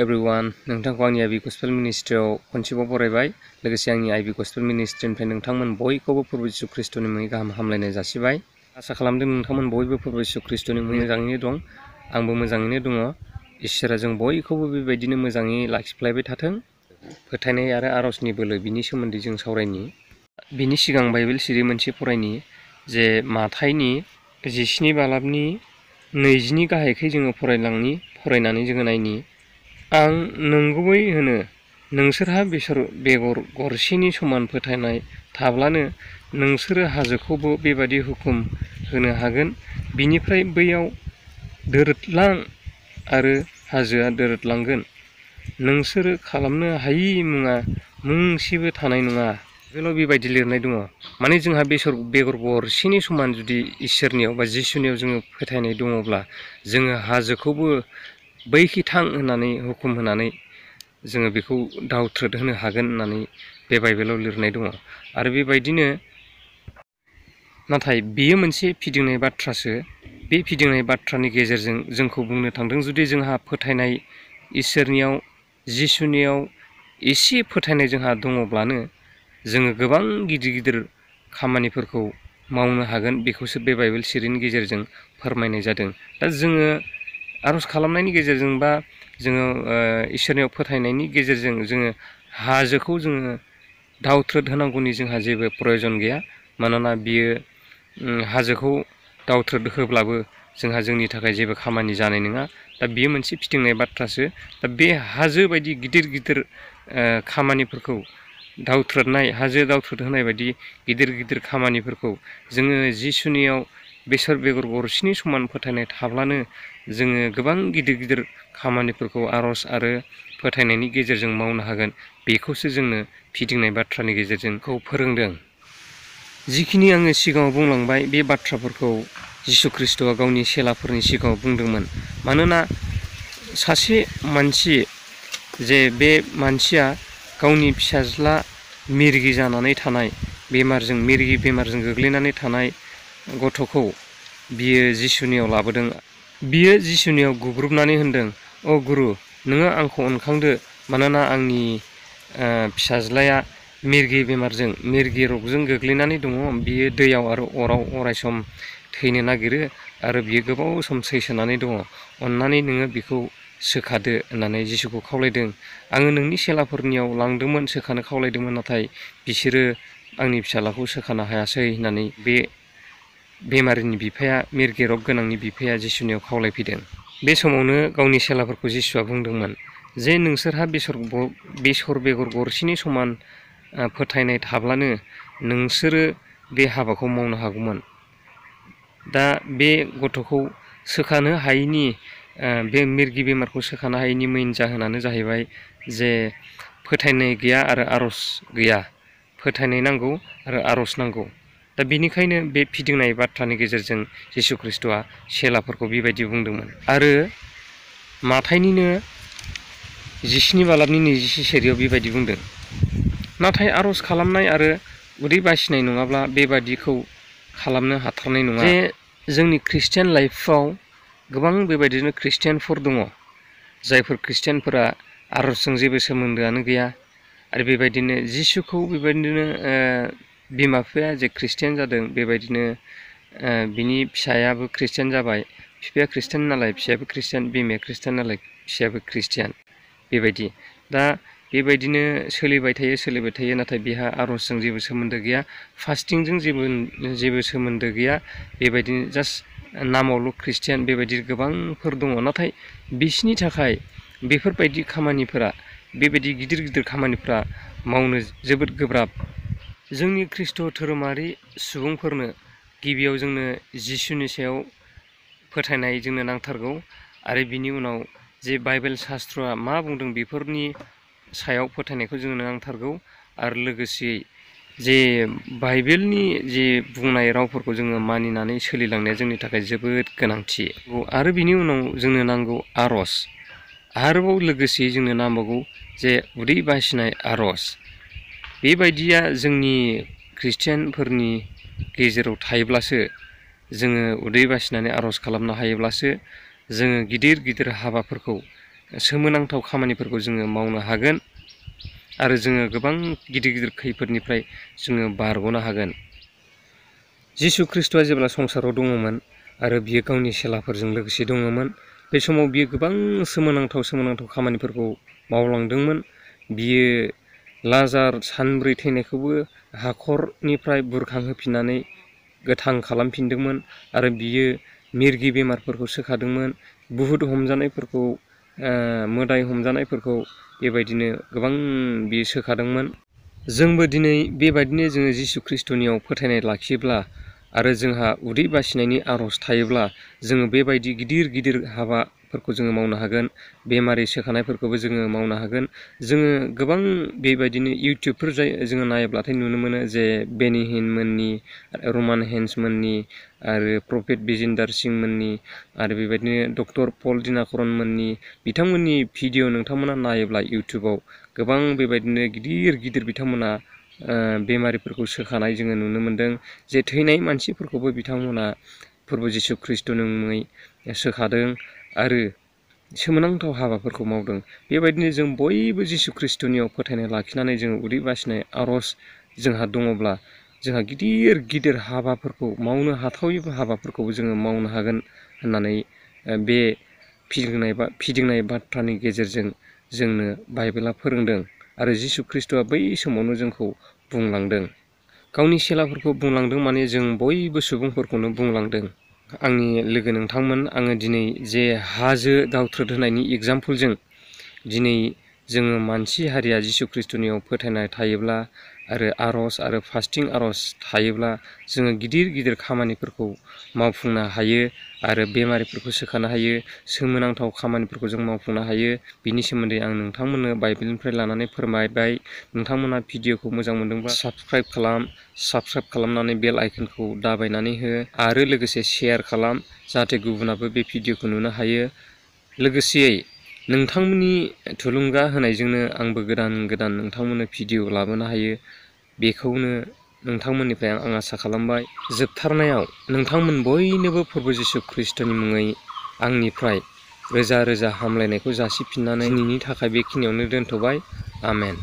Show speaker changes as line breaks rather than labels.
Everyone नोंथांखौ आंनि आइबि gospel मिनिस्ट्रियाव खनसेबाव बरायबाय लोगोसे आंनि आइबि गस्पेल मिनिस्ट्रिनिफ्राय नोंथांमोन बयखौबो प्रभु यीशु ख्रीष्टनि मुङै गाहाम हामलायनाय जासिबाय। आसा खालामदों नोंथांमोन बयबो प्रभु यीशु ख्रीष्टनि मुङै मोजाङैनो दं। आंबो मोजाङैनो दङ। इसोरा जों बयखौबो बेबायदिनो मोजाङै लाखिफ्लायबाय थाथों। फोथायनाय आरो आरजनि बोलो बिनि सोमोन्दै जों सावरायनि। बिनि सिगां बाइबेल सिरि मोनसे फरायनि जे माथाइनि 17 बालाबनि 20नि गाहायखै जोङो फरायनानै जोङो नायनि। आं नंगुबै होनो नोंसोरहा बेगर गरसेनि समान फोथायनाय थाब्लानो नोंसोरो हाजोखौबो बेबादि हुकुम होनो हागोन, बिनिफ्राय बैयाव दोरोदलां आरो हाजोआ दोरोदलांगोन। नोंसोरो खालामनो हायि मुङा मुंसेबो थानाय नङा। बेल' बेबायदि लिरनाय दङ। माने जोंहा बेगर गरसेनि समान जुदि इसोरनियाव बा जिसुनियाव जोङो फोथायनाय दङब्ला जोङो हाजोखौबो बैखि थां होननानै हुकुम होनानै जोङो बेखौ दावथ्रोद होनो हागोन होननानै बे बाइबेलाव लिरनाय दङ। आरो बेबायदिनो नाथाय बेयो मोनसे फिदिंनाय बाथ्रासो। बे फिदिंनाय बाथ्रानि गेजेरजों जोंखौ बुंनो थांदों जुदि जोंहा फोथायनाय इसोरनियाव जिसुनियाव एसे फोथायनाय जोंहा दङब्लानो जोङो गोबां गिदिर गिदिर खामानिफोरखौ मावनो हागोन। बेखौसो बे बाइबेल सिरिनि गेजेरजों फोरमायनाय जादों। दा जोङो आरज खालामनायनि गेजेरजों बा जोङो इसोरनियाव फोथायनायनि गेजेरजों जोङो हाजोखौ जोङो दावथ्रोद होनांगौनि जोंहा जेबो प्रयजन गैया। मानोना बियो हाजोखौ दावथ्रोद होब्लाबो जोंहा जोंनि थाखाय जेबो खामानि जानाय नङा। दा बियो मोनसे फिदिंनाय बाथ्रासो। दा बे हाजो बायदि गिदिर गिदिर खामानिफोरखौ हाजो दावथ्रोद होनाय बायदि गिदिर गिदिर खामानिफोरखौ जोङो जिसुनियाव बेगर गरसेनि समान फोथायनाय थाब्लानो जोङो गोबां गिदिर गिदिर खामानिफोरखौ आरज आरो फोथायनायनि गेजेरजों मावनो हागोन। बेखौसो जोंनो फिदिंनाय बाथ्रानि गेजेरजों फोरोंदों। जिखिनि आङो सिगाङाव बुंलांबाय बे बाथ्राफोरखौ जिसु ख्रीष्टआ गावनि चेलाफोरनि सिगाङाव बुंदोंमोन। मानोना सासे मानसि जे बे मानसिया गावनि फिसाज्ला मिरगि जानानै थानाय मिरगि बेमारजों गोग्लैनानै थानाय गथ'खौ बियो जिसुनियाव लाबोदों। बियो जिसुनियाव गुग्रुबनानै होनदों, "अ गुरु, नोङो आंखौ अनखांदो, मानोना आंनि फिसाज्लाया मिरगि रगजों गोग्लैनानै दङ। बियो दैयाव आरो अराव अरायसम थैनो नागिरो आरो बियो गोबाव सम सैसोनानै दङ। अन्नानै नोङो बिखौ सोखादो" होननानै जिसुखौ खावलायदों। आङो नोंनि चेलाफोरनियाव लांदोंमोन, सोखानो खावलायदोंमोन, नाथाय बिसोरो आंनि फिसाज्लाखौ सोखानो हायासै होननानै बे बेमारिनि बिफाया, मिरगि रग गोनांनि बिफाया जिसुनियाव खावलायफैदों। बे समावनो गावनि चेलाफोरखौ जिसुआ बुंदोंमोन जे नोंसोरहा बेगर गरसेनि समान फोथायनाय थाब्लानो नोंसोरो बे हाबाखौ मावनो हागौमोन। दा बे गथ'खौ सोखानो हायैनि बे मिरगि बेमारखौ सोखानो हायैनि मेइन जाहोनानो जाहैबाय जे फोथायनाय गैया आरो आरज गैया। फोथायनाय नांगौ आरो आरज नांगौ। दा बेनिखायनो बे फिदिंनाय बाथ्रानि गेजेरजों जिसु ख्रीष्टआ चेलाफोरखौ बेबायदि बुंदोंमोन। आरो माथाइनिनो 17 बालाबनि 21 सेरियाव बेबायदि बुंदों, "नाथाय आरज खालामनाय आरो उदै बासिनाय नङाब्ला बेबादिखौ खालामनो हाथारनाय नङा।" जे जोंनि ख्रिस्टियान लाइफआव गोबां बेबायदिनो ख्रिस्टियानफोर दङ, जायफोर ख्रिस्टियानफोरा आरजजों जेबो सोमोन्दोआनो गैया। आरो बेबायदिनो जिसुखौ बेबायदिनो बिमा बिफाया जे ख्रिस्टियान जादों, बेबायदिनो बिनि फिसायाबो ख्रिस्टियान जाबाय। बिफाया ख्रिस्टियान नालाय फिसायाबो ख्रिस्टियान, बिमाया ख्रिस्टियान नालाय फिसायाबो ख्रिस्टियान। बेबायदि दा बेबायदिनो सोलिबाय थायो, नाथाय बेहा आरजजों जेबो सोमोन्दो गैया, फास्टिंजों जेबो सोमोन्दो गैया। बेबायदिनो जास्ट नामावल' ख्रिस्टियान, बेबायदि गोबांफोर दङ। नाथाय बिसोरनि थाखाय बेफोरबायदि खामानिफोरा, बेबायदि गिदिर गिदिर खामानिफ्रा मावनो जोबोद गोब्राब। जोंनि ख्रिस्ट' धोरोमारि सुबुंफोरनो गिबियाव जोंनो जिसुनि सायाव फोथायनाय जोंनो नांथारगौ। आरो बिनि उनाव जे बाइबेल शास्त्रआ मा बुंदों बेफोरनि सायाव फोथायनायखौ जोंनो नांथारगौ। आरो लोगोसेयै जे बाइबेलनि जे बुंनाय रावफोरखौ जोङो मानिनानै सोलिलांनाया जोंनि थाखाय जोबोद गोनांथि। आरो बिनि उनाव जोंनो नांगौ आरज। आरोबाव लोगोसेयै जोंनो नांबावगौ जे उदै बासिनाय आरज। बेबायदिया जोंनि ख्रिस्टियानफोरनि गेजेराव थायोब्लासो, जोङो उदै बासिनानै आरज खालामनो हायोब्लासो जोङो गिदिर गिदिर हाबाफोरखौ सोमोनांथाव खामानिफोरखौ जोङो मावनो हागोन आरो जोङो गोबां गिदिर गिदिर खैफोदनिफ्राय जोङो बारग'नो हागोन। जिसु ख्रिस्ट'आ जेब्ला संसाराव दङमोन आरो बियो गावनि सेलाफोरजों लोगोसे दङमोन, बे समाव बियो गोबां सोमोनांथाव खामानिफोरखौ मावलांदोंमोन। बियो लाजार सानब्रै थैनायखौबो हाखरनिफ्राय बुरखांहोफिननानै गोथां खालामफिनदोंमोन आरो बियो मिरगि बेमारफोरखौ सोखादोंमोन, बुहुत हमजानायफोरखौ मोदाय हमजानायफोरखौ बेबायदिनो गोबां बियो सोखादोंमोन। जोंबो दिनै बेबायदिनो जोङो जिसु ख्रिस्ट'नियाव फोथायनाय लाखियोब्ला आरो जोंहा उदै बासिनायनि आर'ज थायोब्ला जोङो बेबायदि गिदिर गिदिर हाबाफोरखौ जोङो मावनो हागोन। बेमारि सोखानायफोरखौबो जोङो मावनो हागोन। जोङो गोबां बेबायदिनो इउटुबफोर जोङो नायोब्लाथाय नुनो मोनो जे बेनि हिन मोननि, रमान हेन्स मोननि आरो प्रफेट बिजेन्दर सिंह मोननि आरो बेबायदिनो डक्टर पल दिनाकरन मोननि बिथांमोननि भिडिअ नोंथांमोना नायोब्ला इउटुबाव गोबां बेबायदिनो गिदिर गिदिर बिथांमोना बेमारिफोरखौ सोखानाय जोङो नुनो मोनदों। जे थैनाय मानसिफोरखौबो बिथांमोना प्रभु जिसु ख्रिस्ट'नि मुङै सोखादों आरो सोमोनांथाव हाबाफोरखौ मावदों। बेबायदिनो जों बयबो जिसु ख्रिस्ट'नियाव फोथायनाय लाखिनानै जोङो उदै बासिनाय आर'ज जोंहा दङब्ला जोंहा गिदिर गिदिर हाबाफोरखौ मावनो हाथावै हाबाफोरखौबो जोङो मावनो हागोन होननानै बे फिदिंनाय बाथ्रानि गेजेरजों जोंनो बाइबेला फोरोंदों आरो जिसु ख्रिस्ट'आ बै समावनो जोंखौ बुंलांदों। गावनि सेलाफोरखौ बुंलांदों माने जों बयबो सुबुंफोरखौनो बुंलांदों। आंनि लोगो नोंथांमोन, आङो दिनै जे हाजो दावथ्रोद होनायनि एग्जामपोलजों दिनै जोङो मानसि हारिया जिसु ख्रिस्ट'नियाव फोथायनाय थायोब्ला आरो आर'ज आरो फास्टिं आर'ज थायोब्ला जोङो गिदिर गिदिर खामानिफोरखौ मावफुंनो हायो आरो बेमारिफोरखौ सोखानो हायो, सोमोनांथाव खामानिफोरखौ जों मावफुंनो हायो। बिनि सोमोन्दै आं नोंथांमोननो बाइबेलनिफ्राय लानानै फोरमायबाय। नोंथांमोना भिडिअखौ मोजां मोनदोंब्ला साबस्क्राइब खालामनानै बेल आइकनखौ दाबायनानै हो आरो लोगोसे शेयार खालाम जाहाथे गुबुनाबो बे भिडिअखौ नुनो हायो। लोगोसेयै नोंथांमोननि थुलुंगा होनायजोंनो आंबो गोदान गोदान नोंथांमोननो भिडिअ लाबोनो हायो। बेखौनो नोंथांमोननिफ्राय आं आसा खालामबाय। जोबथारनायाव नोंथांमोन बयनोबो प्रभु जिसु ख्रिस्ट'नि मुङै आंनिफ्राय रोजा रोजा हामलायनायखौ जासिफिननानै दिनैनि थाखाय बेखिनियावनो दोनथ'बाय। आमेन।